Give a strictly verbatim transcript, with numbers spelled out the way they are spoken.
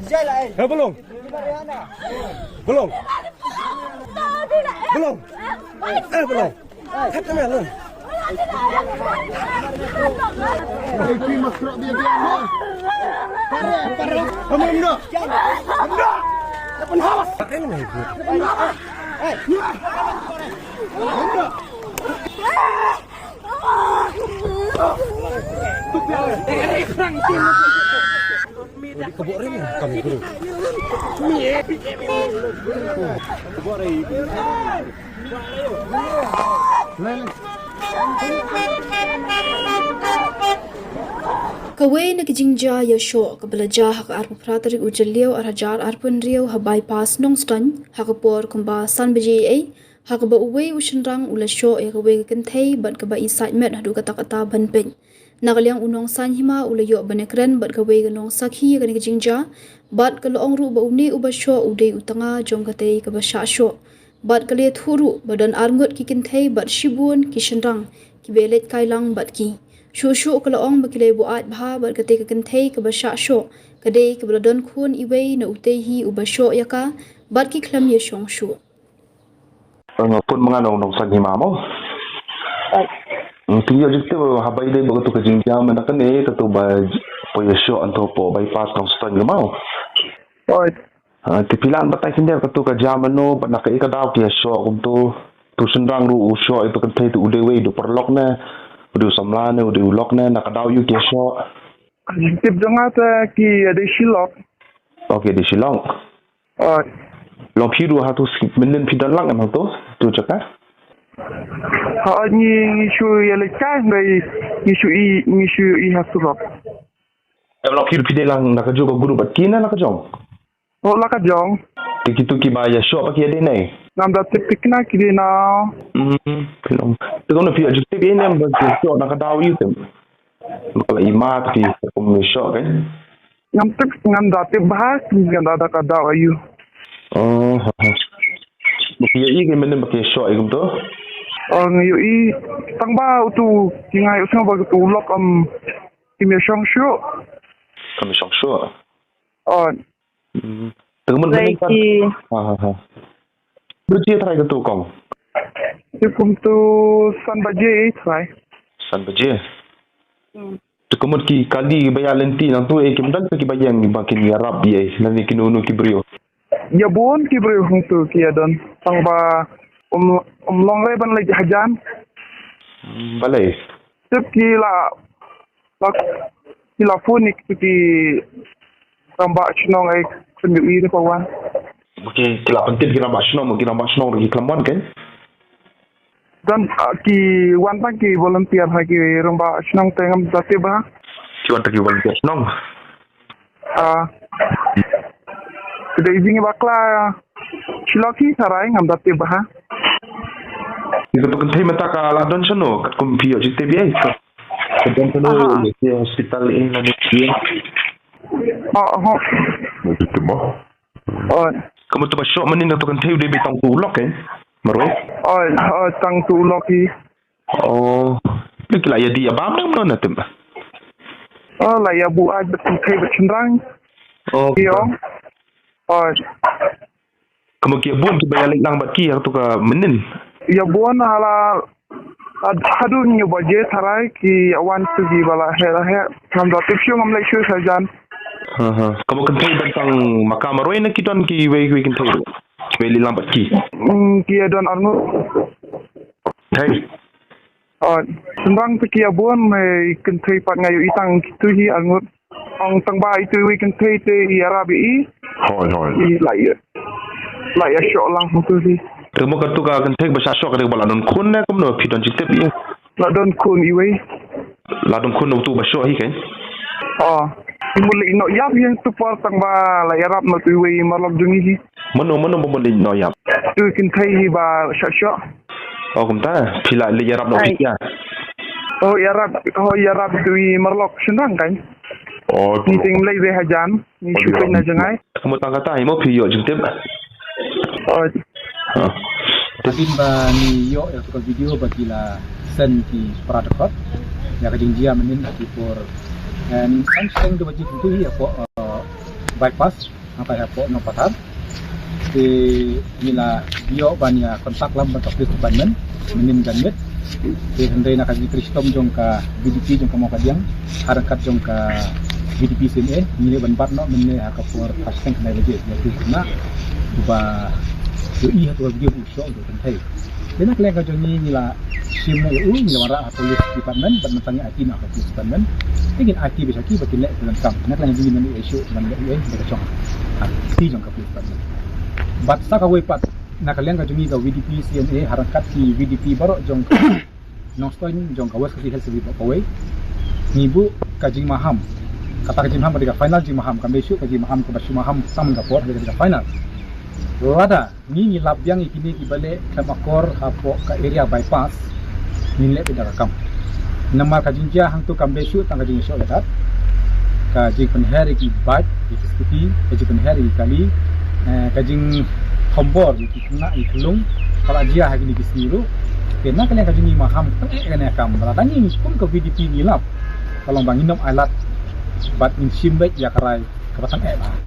Eh, Belong. Belong. Belong. Eh, Belong. Kata na, Belong. Kawei na ki jingjia ïashoh kaba la jia ha ka arphew phra tarik u Jylliew arhajar arphew hynriew ha bypass Nongstoiñ ha ka por kumba san baje eiei, ha kaba uwei u shynrang u la shoh ïa kawei ka kynthei bad kaba i sait met haduh katta katta ban peit. Na ka liang u nongsaiñ hima u la ïoh ban ïakren bad kawei ka nongsakhi ïa kane ka jingjia bad ka la ong ruh ba une uba shoh u dei u tnga jong katei kaba shah shoh. Bad ka la ïathuh ruh ba don arngut ki kynthei bad shibun ki shynrang kiba ïaleit kai lang bad ki. Shuh shuh ka la ong ba ki la ïabuaid bha bad katei ka kynthei kaba shah shoh ka dei kaba la don khun iwei na utei hi uba shoh ïa ka bad ki khlem ïashong shuh. Nga pun ma nga nong, nongsaiñ hima mo. Nga pynïoh jingtip haba ïadei bad katu ka jingjia mynta kane, katu ba, ba ïashoh hangto hapoh bypass Nongstoiñ ka mo. Oi. Ah, te phi lah ban batai khyndiat katu ka jia mano bad na kaei ka daw ki ïashoh kumto. Tu shynrang ruh u shoh ïa tu kynthei tu u dei uwei, u dei u paralok ne, u dei u samla ne, u dei u lok ne, na ka daw aïu ki ïashoh. Jingtip jong nga te ki dei shilok. Okay, dei shilok. Oi. Long phi ruh hatu shi mynnin phi don lang em hangto, tu jaka? Ha, ngi, ngi shu ïaleit kai, ngi, ngi shu i, ngi shu i ha surok. Em, long phi ruh phi dei lang na kajuh ka group bad ki ne la ka jong? Oh, la ka jong. Te kitu kiba ïashoh ba ki ïadei ne? Ngam da tip thikna ki dei na. Hmm, phi long. Te kumno phi ïoh jingtip ïa ne em ba ki ïashoh, na ka daw aïu te? Ba ka la i mat ki kum ïashoh kan? Ngam tip, ngam da tip bha, ngam da, da ka daw aïu. Oh, ha, ha. Ba ki ïohi ki mynnin ba ki ïashoh ïa kumto? Oh, nga ïohi tang ba utu, ki nga ïohi tang ba utu u lok, um, kim ïashong shuh. Kim ïashong shuh. Oh. Hmm. Te ka mut mynnin kan. Ha, ha, ha. Baje trai katu kong? Te kumtu san baje trai. San baje. Hmm. Te ka mut ki kali ba ïa lynti nangtu, eh, kim don kiba ïeng ba kin ïarap ïa, lane kino kino ki briew? Ïa bun ki briew hangtu ki ïa don. Tang ba um, um long re ban leit hajan. Hmm, balei? Tip ki la, la, ki la phone ïa ki rangbah shnong, eh, khlem ïohi re pa wan. Okay, ki la pyntip ki rangbah shnong, ki rangbah shnong ruh ki khlem wan kan? Don, ah, ki wan tang ki volunteer ha ki rangbah shnong te ngam da tip bha. Ki wan tang ki volunteer shnong. Ah. Ki dei jingïabakla shilok hi tharai ngam da tip bha. Ki katu kynthei mynta ka la don shano katkum phi ïoh jingtip ïa ka? Ka don shano, ki hospital ïa lane ki? Oh, oh. Oi. Ka mut uba shoh mynnin katu kynthei u dei beit tang utu u lok, eh? Marwei? Oi, oi, tang utu u lok hi. Oh. Ki la ïa dih ïa bam ne mano na tip? Oh, la ïa buaid bad kynthei bad shynrang. Oh. Ïa. Oi. Ka mut ki ïa bun kiba ïa leit lang bad ki ha katu ka mynnin? Ïa bun hala Had-, haduh hynñiew baje tharai ki wan tu kiba la heh la heh. Ngam da tip shuh, ngam leit shuh shajan. Ha, ha. Ka mut kynthei ba tang ma ka marwei ne ki don kiwei kiwei kynthei ruh kiba leit lang bad ki? Hmm, ki don arngut. Hei. Oh, shynrang te ki ïa bun, eh, kynthei pat nga ïohi tang kitu hi arngut. Ong tang ba itu iwei kynthei te i ïarap ïa i. Hooid, hooid. I la ïa, la ïa shoh lang hangtu hi. Te mo katu ka kynthei ba shah shoh katu ba la don khun ne kumno, phi don jingtip ïa? La don khun iwei. La don khun utu ba shoh hi kan? Oh. Mut leit noh ïap ïa tu por tang ba la ïarap noh tu iwei marlok jong i hi. Mano, mano ba mut leit noh ïap? Tu kynthei hi ba shah shoh. Oh, kumta phi la leit ïarap noh hi ïa? Oh, ïarap, oh, ïarap tu i marlok shynrang kan? Oh, ngi te ngim leit hajan, ngi shu peit na jngai. Ka mut tang kata hi mo phi ïoh jingtip? Oh. Ha. Hadien ba ngi ïoh ïa ka video ba ki la send ki para dkhot ïa ka jingjia mynnin ha ki por, eh, ngi send send ka ba jingtip ïa ko, eh, bypass hangta hapoh Nongpathar. Te ngi la ïoh ban ïa contact lang bad ka police department mynhynnin janmiet. Te hynrei na ka jingtrei shitom jong ka VDP jong ka Mawkadiang ha ryngkat jong ka VDP CNA, ngi leit ban bat noh mynne ha ka por phra shiteng khyndai baje. Ïa tu na ba ïohi ha tu ka video u shoh u kynthei. Te na ka liang ka jong ngi ngi la shim noh ïa u, ngi la wanrah ha police department bad mynta ngi aiti noh ha police department. Te ngin aiti beit sha ki ba kin leh pyndonkam. Na ka liang ka jong ngi mynne ïa shu ban leh ïa da ka shong ha kti jong ka police department. Bad sa kawei pat na ka liang ka jong ngi ka VDP CNA ha ryngkat ki VDP baroh jong ka Nongstoiñ jong ka West Khasi Hills District baroh kawei. Ngi buh ka jingmaham. Kata ka jingmaham ka dei ka final jingmaham, kam dei shuh ka jingmaham kaba shu maham tang man ka por, ka dei ka final. Lada ngi ngi lap biang ïa kine kiba leh khlem akor hapoh ka area bypass, ngin leh beit da ka kam. Namar ka jingjia hangto kam dei shuh tang ka jingïashoh ïadat, ka jingpynher ïa ki bike, ïa ki scooty, ka jingpynher ïa ki kali, eh, ka jingkhombor ïa ki khynnah ïa ki khyllung, ka la jia ha kine ki sngi ruh. Te na ka liang ka jong ngi maham tang eh kane ka kam, lada ngi kum ka VDP ngi lap, ka long ba ngin ym ailad bad ngin shim beit ïa ka rai kaba tang eh ba.